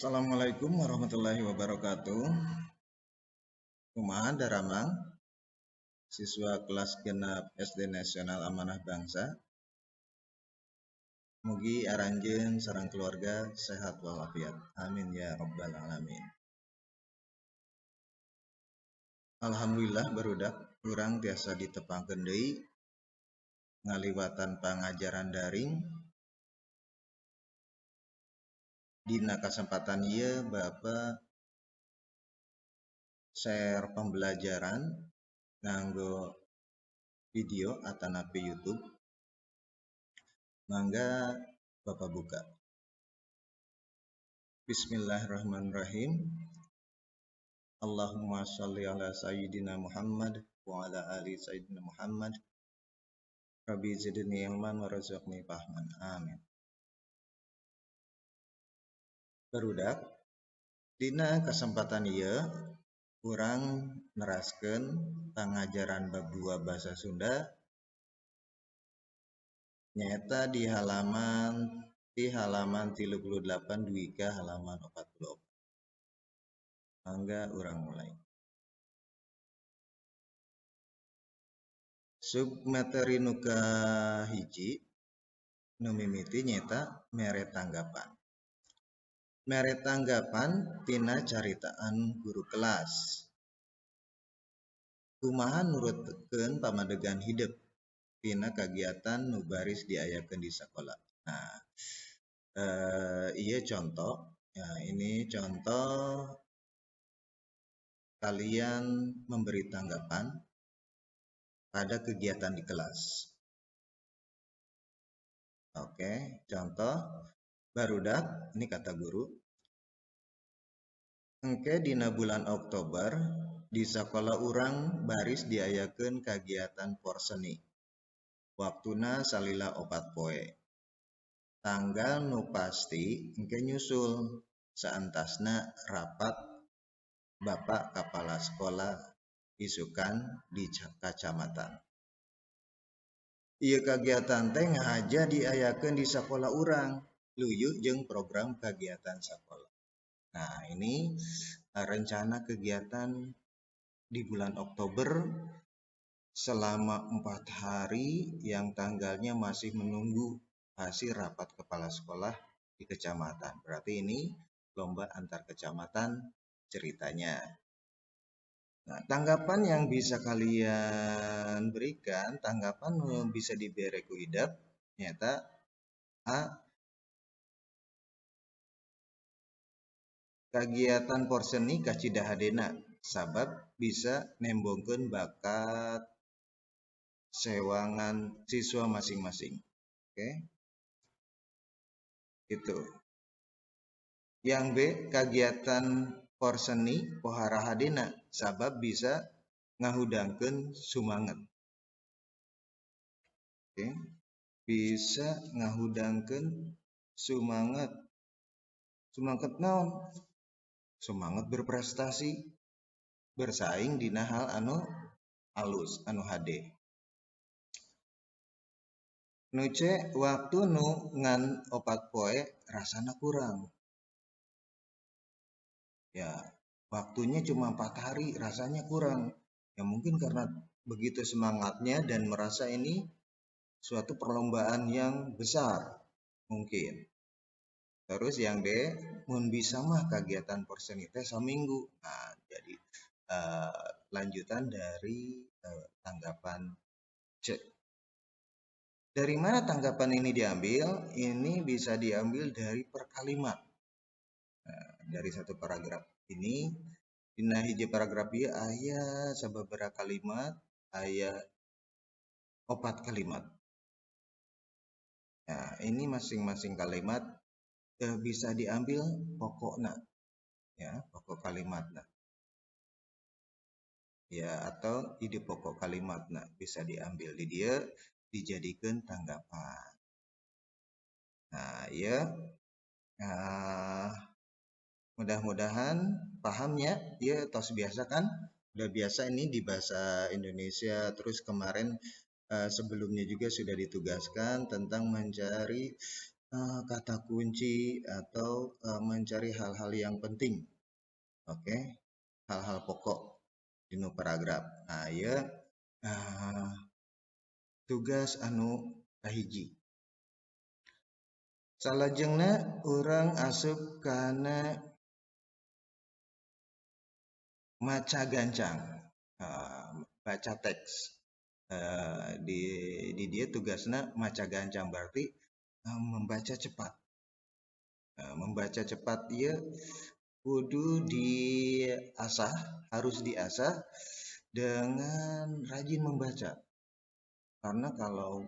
Assalamualaikum warahmatullahi wabarakatuh. Kumaha daramang siswa kelas 6 SD Nasional Amanah Bangsa. Mugi aranjeun sareng keluarga sehat walafiat. Amin ya rabbal alamin. Alhamdulillah barudak urang tiasa ditepangkeun deui ngaliwatan pangajaran daring. Dina kasempatan ieu Bapak share pembelajaran nganggo video atanapi YouTube. Mangga Bapak buka. Bismillahirrahmanirrahim. Allahumma sholli ala sayyidina Muhammad wa ala ali sayyidina Muhammad. Rabbi zidni ilman warzuqni fahman. Amin. Barudak, dina kesempatan ieu urang neraskeun pangajaran bab 2 bahasa Sunda nyaeta di halaman 38 dugi ka halaman 44. Mangga urang mulai. Submateri nu kahiji nu mimiti nyaeta mere tanggapan. Mere tanggapan tina caritaan guru kelas. Kumaha nurutkeun pamadegan hidep tina kagiatan nu baris diayakeun di sakola. Nah, ieu contoh. Ya, ini contoh kalian memberi tanggapan pada kegiatan di kelas. Oke, contoh barudak, ini kata guru. Engke dina bulan Oktober di sakola urang baris diayakeun kagiatan porseni. Waktuna salila 4 poe. Tanggal nu pasti engke nyusul saentasna rapat Bapak Kepala Sekolah isukan di kacamatan. Ieu kagiatan teh ngahaja diayakeun di sakola urang luyuh jeung program kegiatan sekolah. Nah, ini rencana kegiatan di bulan Oktober selama 4 hari yang tanggalnya masih menunggu hasil rapat kepala sekolah di kecamatan. Berarti ini lomba antar kecamatan ceritanya. Nah, tanggapan yang bisa kalian berikan, tanggapan bisa diberi ku hidep, nyata A, kagiatan porseni kacida hadena sabab bisa nembongkeun bakat sewangan siswa masing-masing. Oke. Itu. Yang B, kagiatan porseni pohara hadena sabab bisa ngahudangkeun sumanget. Oke. Bisa ngahudangkeun sumanget. Sumanget naon? Semangat berprestasi, bersaing dina hal anu alus, anu hade. Nu C, waktu nu ngan 4 poe rasana kurang. Ya, waktunya cuma 4 hari rasanya kurang. Ya mungkin karena begitu semangatnya dan merasa ini suatu perlombaan yang besar mungkin. Terus yang D, mun bisa mah kegiatan porseni teh saminggu. Nah, jadi lanjutan dari tanggapan C. Dari mana tanggapan ini diambil? Ini bisa diambil dari per kalimat. Nah, dari satu paragraf ini, dina hiji paragraf ieu aya sababaraha kalimat, aya 4 kalimat. Nah, ini masing-masing kalimat bisa diambil pokokna, ya, pokok kalimatna, ya, atau ide pokok kalimatna bisa diambil di dia dijadikan tanggapan. Nah, ya, nah, mudah-mudahan pahamnya, ya, tos biasa kan, udah biasa ini di bahasa Indonesia. Terus kemarin sebelumnya juga sudah ditugaskan tentang mencari kata kunci atau mencari hal-hal yang penting. Oke, hal-hal pokok dina paragraf. Nah, ieu tugas anu kahiji. Salajengna urang asup kana maca gancang, baca teks. Di dia tugasna maca gancang berarti membaca cepat. Membaca cepat ieu kudu diasah, harus diasah dengan rajin membaca. Karena kalau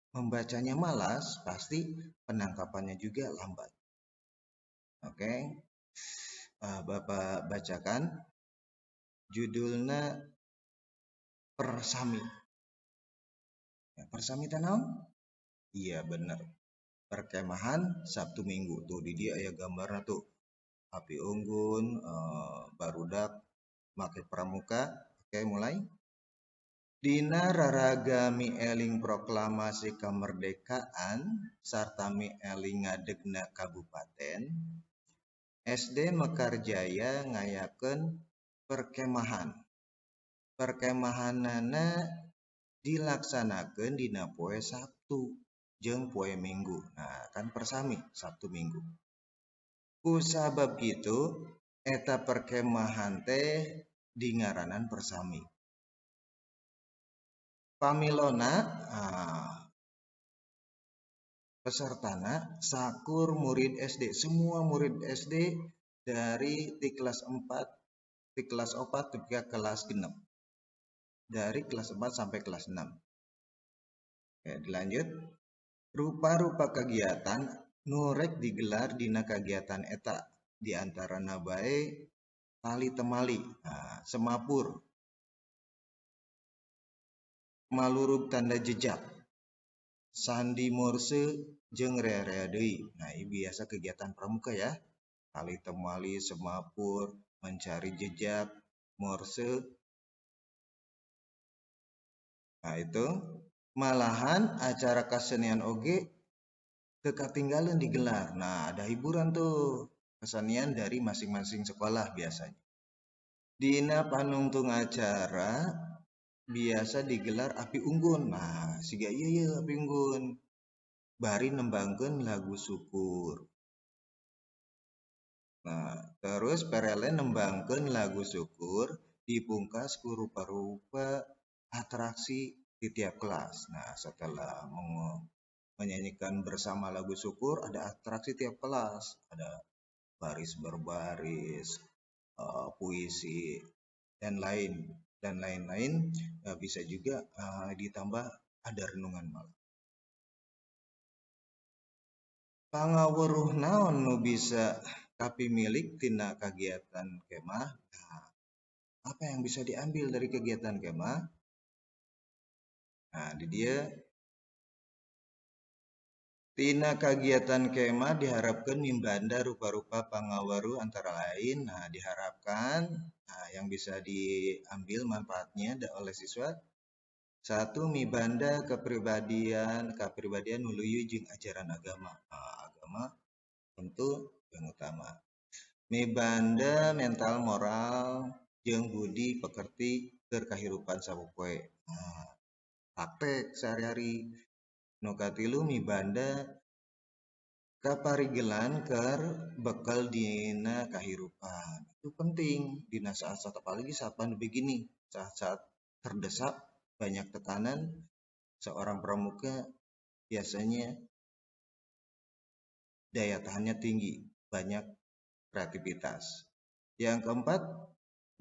membacanya malas, pasti penangkapannya juga lambat. Oke, Bapak bacakan judulnya Persami. Ya, Persami teh naon? Iya bener, perkemahan Sabtu Minggu. Tuh di dia aya gambarna tuh, api unggun, barudak make pramuka. Oke, mulai. Dina raraga mieling proklamasi kemerdekaan sarta mieling ngadegna kabupaten, SD Mekarjaya ngayakeun perkemahan. Perkemahanana dilaksanakeun dina poe Sabtu jeung poe Minggu. Nah, kan persami Sabtu Minggu. Kusabab kitu eta perkemahan teh dingaranan persami. Pamilona, pesertana sakur murid SD, semua murid SD dari ti kelas 4, ti kelas 4 tepi ka kelas 6. Dari kelas 4 sampai kelas 6. Oke, dilanjut. Rupa-rupa kegiatan nu rek digelar dina kagiatan eta, di antarana bae tali temali, nah, semapur, malurug tanda jejak, sandi morse jeung rea-rea deui. Nah, ini biasa kegiatan pramuka ya. Tali temali, semapur, mencari jejak, morse. Nah, itu malahan acara kesenian oge teu katinggalan digelar. Nah, ada hiburan tuh, kesenian dari masing-masing sekolah biasanya. Dina panungtung acara biasa digelar api unggun. Nah, siga ieu ye api unggun. Bari nembangkeun lagu syukur. Nah, terus perele nembangkeun lagu syukur dipungkas ku rupa-rupa atraksi di tiap kelas. Nah, setelah menyanyikan bersama lagu syukur, ada atraksi tiap kelas, ada baris berbaris, puisi dan lain dan lain-lain. Bisa juga ditambah ada renungan malam. Pangaweruh naon nu bisa kapimilik tina kagiatan kemah? Nah, apa yang bisa diambil dari kegiatan kemah? Nah, di dia tina kagiatan kemah diharapkan mimbanda rupa-rupa pangaweruh antara lain. Nah, diharapkan, nah, yang bisa diambil manfaatnya oleh siswa. Satu, mibanda kepribadian nu luyu jeung ajaran agama. Nah, agama tentu yang utama. Mibanda mental moral jeung budi pekerti keur kahirupan sapopoe. Nah, praktek sehari-hari. Nu katilu, mibanda kaparigelan keur bekal dina kahirupan. Itu penting dina saat-saat, apalagi saat pandemi gini, saat-saat terdesak, banyak tekanan, seorang pramuka biasanya daya tahannya tinggi, banyak kreativitas. Yang keempat,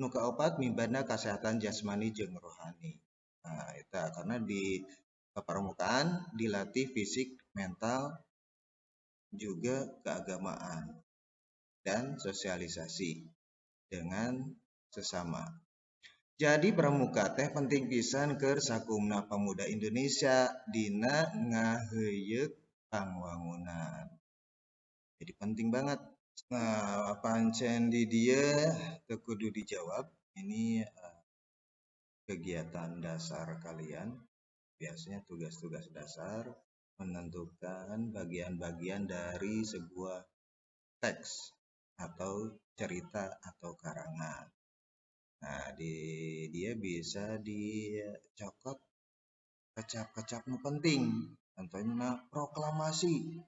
nu kaopat, mibanda kesehatan jasmani jeung rohani. Nah, eta karena di kepramukaan dilatih fisik, mental, juga keagamaan dan sosialisasi dengan sesama. Jadi pramuka teh penting pisan keur sakumna pemuda Indonesia dina ngaheuyeuk pangwangunan. Jadi penting banget. Nah, pancen di dieu teu kudu dijawab. Ini kegiatan dasar kalian. Biasanya tugas-tugas dasar menentukan bagian-bagian dari sebuah teks atau cerita atau karangan. Nah, dia bisa dicokot kecap-kecap nu penting. Contohnya proklamasi.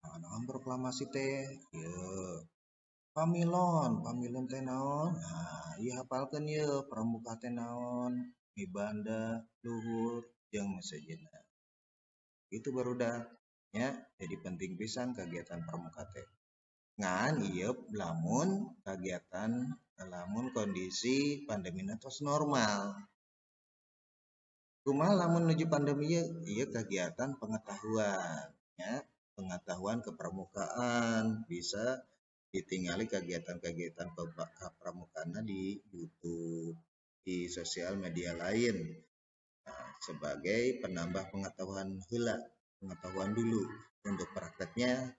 Nah, naon proklamasi teh? Ieu pamilon, pamilon teh naon? Nah, ieu hafalkeun ieu pramuka teh naon, mibanda, luhur, jeung sejenna. Itu barudak ya, jadi penting pisan kegiatan pramuka teh. Ngan ieu lamun kegiatan lamun kondisi pandemina tos normal. Kumaha lamun nuju pandemi ieu? Ieu kegiatan pengetahuan ya, pengetahuan kepramukaan bisa ditinggali kegiatan-kegiatan kepramukaan di YouTube, di sosial media lain. Nah, sebagai penambah pengetahuan heula, pengetahuan dulu untuk prakteknya.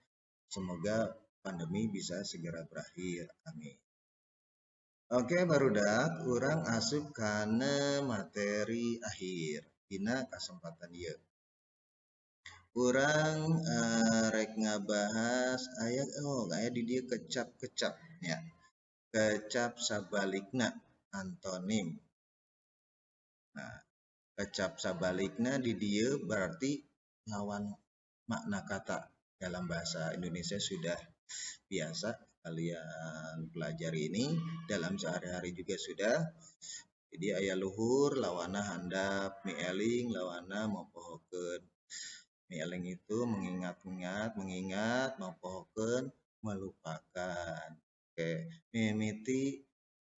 Semoga pandemi bisa segera berakhir, amin. Oke barudak, urang asup kana materi akhir dina kasempatan ieu. Urang rek ngabahas aya, oh, aya di dieu kecap-kecap nya. Kecap sabalikna antonim. Nah, kecap sabalikna di dieu berarti lawan makna kata. Dalam bahasa Indonesia sudah biasa kalian pelajari ini, dalam sehari-hari juga sudah. Jadi aya luhur lawana handap, mieling lawana mopohokeun. Mieling itu mengingat-ingat, mengingat, mopohokeun, melupakan. Oke, mimiti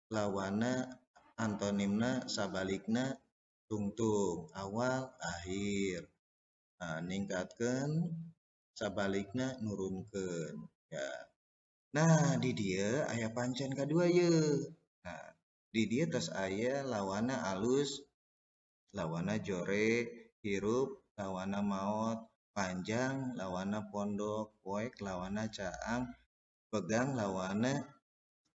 lawana antonimna sabalikna tungtung, awal akhir. Nah, ningkatkeun sabalikna nurunkeun ya. Nah, di dieu aya pancen kadua ye. Nah, di dieu tos aya lawana alus, lawana jore, hirup, lawana maot, panjang, lawana pondok, poek, lawana caang, pegang, lawana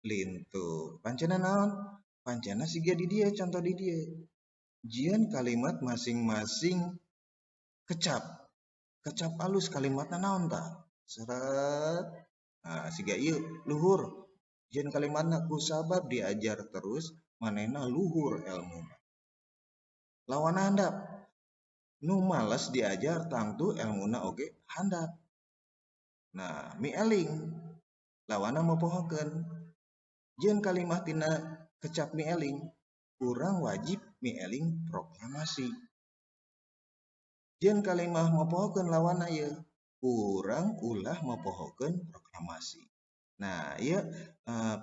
lintu. Pancena naon? Pancena siga di dieu, contoh di dieu. Jieun kalimat masing-masing kecap. Kecap alus kalimatna naon tah? Seret. Nah, siga ieu luhur. Jieun kalimatna kusabab diajar terus manehna luhur elmuna. Lawan handap. Nu males diajar tangtu elmuna oge handap. Nah, mieling lawanna mopohokeun. Jieun kalimat tina kecap mieling, urang wajib mieling proklamasi. Jieun kalimah mopohokeun lawanna ieu, urang ulah mopohokeun proklamasi. Nah, ieu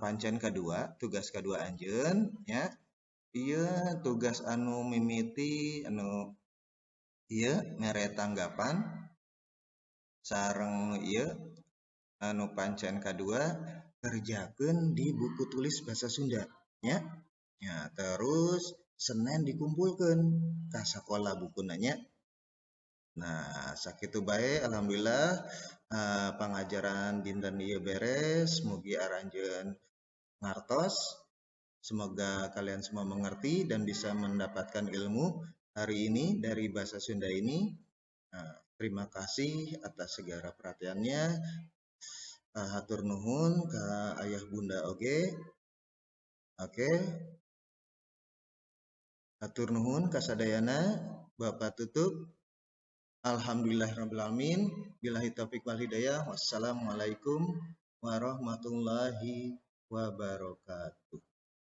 pancen kedua, tugas kedua anjeun ya. Ieu tugas anu mimiti anu ieu mere tanggapan sareng ieu anu pancen kadua kerjakeun di buku tulis bahasa Sunda ya. Ya, terus Senin dikumpulkeun ka sakola bukuna nya. Nah, sakitu bae alhamdulillah pangajaran dinten ieu beres, mugi aranjeun ngartos. Semoga kalian semua mengerti dan bisa mendapatkan ilmu hari ini dari bahasa Sunda ini. Nah, terima kasih atas segala perhatiannya. Hatur nuhun ka ayah bunda oge. Oke. Hatur nuhun kasadayana. Bapak tutup. Alhamdulillahirabbil alamin. Billahi taufik wal hidayah. Wassalamualaikum warahmatullahi wabarakatuh.